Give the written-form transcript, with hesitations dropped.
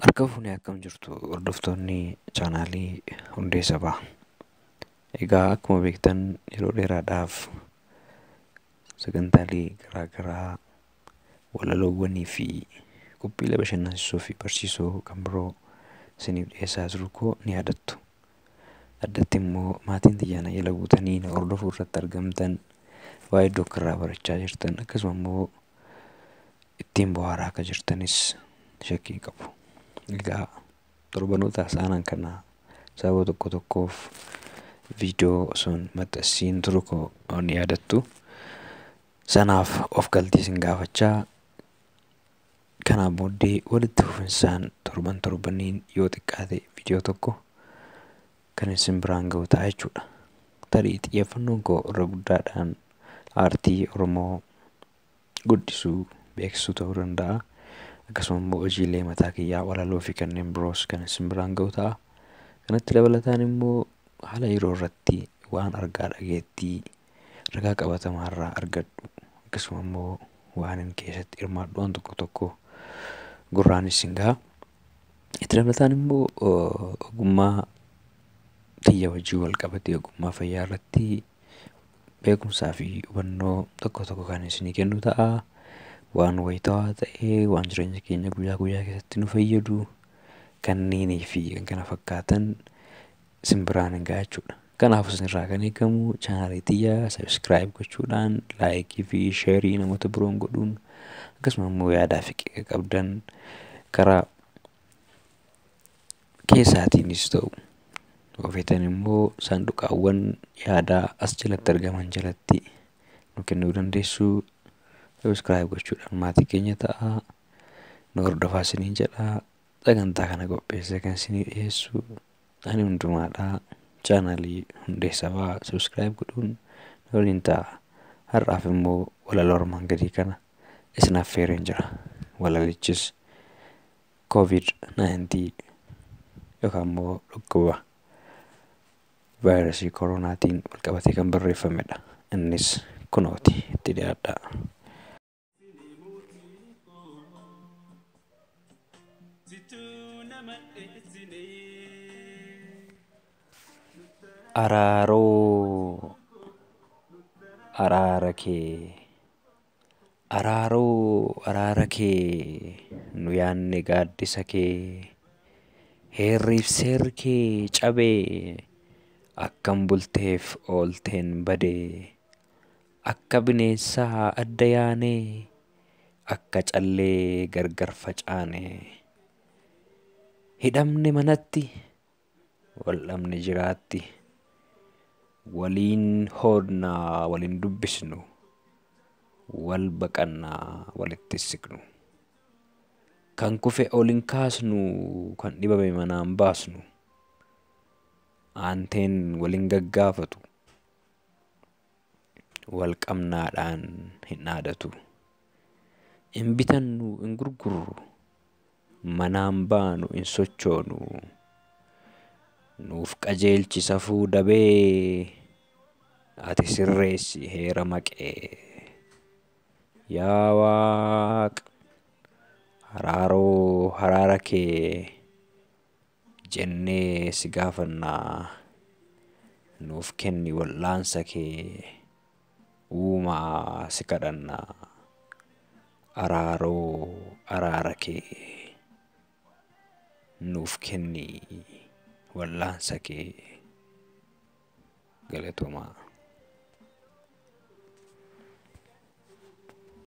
Harka fuunee akkam jirtu hordoftoonni chaanaalii Hundee Sabaa. Egaa akkuma beektan yeroo dheeraadhaaf sagantaalee garaa garaa walaloowwanii fi qophiilee bashannansiisoo fi barsiisoo kan biroo isiniif dhiyeessaa turuu koo ni yaadattu. Addatti immoo maatiin xiyyaana jala buutanii na hordofuu irratti argamtan waa hedduu akka irraa barachaa jirtan akkasuma immoo ittiin bohaaraa akka jirtanis shakkii hin qabu. Egaa torbanoota saanan kana sababa tokko tokkoof viidiyoo osoo hin maxxansiin turuu koo ni yaadattu. Sanaaf of galtii isin gaafachaa kanaan booddee walitti fufinsaan torban torbaniin yoo xiqqaate viidiyoo tokko kan isin biraan ga'u ta'a jechuudha. Tarii xiyyeeffannoon koo irra guddaadhaan aartii Oromoo guddisuu beeksisuu ta'uu danda'a. Akkasuma immoo hojiilee mataa kiyyaa walaloo fi kanneen biroos kan isin biraan ga'u ta'a. Kanatti dabalataan immoo haala yeroo irratti waan argaa dhageettii ragaa qabatamaa irraa argadhu akkasuma immoo waan hin keessatti hirmaadhu waan tokko tokko gurraan isin gaha. Itti dabalataan immoo ogummaa tiyya wajjin wal qabatee ogummaa fayyaa irratti beekumsaa fi hubannoo tokko tokko kan isinii kennu ta'a. Waan wayitaawaa ta'e, waan jireenya keenya guyyaa guyyaa keessatti nu fayyadu kanneenii fi kan kana fakkaatan isin biraan hin ga'a jechuudha. Kanaaf isinirraa kan eegamu chaanaalii tiyya subscribe gochuudhaan like fi share namoota biroon godhuun akkasuma immoo yaadaa fi qeeqa qabdan karaa keessaatiinis ta'u yoo feetan immoo saanduqaawwan yaadaa as jalatti argaman jalatti nu kennuu dandeessu. Subscribe gochuudhaan maatii keenya ta'a. Nu hordofaa isiniin jedha. Sagantaa kana qopheessee kan isinii dhiyeessu ani hundumaadha. Chaanaalii Hundee Sabaa subscribe godhuun nu waliin ta'a. Har'aaf immoo walaloo armaan gadii kana isin affeereen jira. Walalichis COVID-19 yookaan immoo dhukkuba vaayirasii koronaatiin wal qabatee kan barreeffamedha. Innis kunooti itti dhiyaadhaa. Araaroo araara kee araaroo araara kee nu yaanne gaaddisa kee heerriif seerri kee cabee akkam bulteef oolteen badee akka bineensaa adda yaanee akka callee gargar facaane hidhamne manatti wal dhabne jiraatti waliin hoodnaa waliin dubbisnu wal baqannaa walitti siqnu kan kufe ol hin kaasnu kan dhibame manaan baasnu aanteen waliin gaggaafatu wal qabnaadhaan hin dhaadatu hin bitannu hin gurgurru manaan baanu hin sochoonu nuuf qajeelchi safuu dabee ati sirreessi heera maqee yaa Waaq araaroo araara kee jennee si gaafannaa nuuf kenni wal'aansa kee uumaa si kadhannaa araaroo araara kee nuuf kenni wal'aansa kee galatoomaa.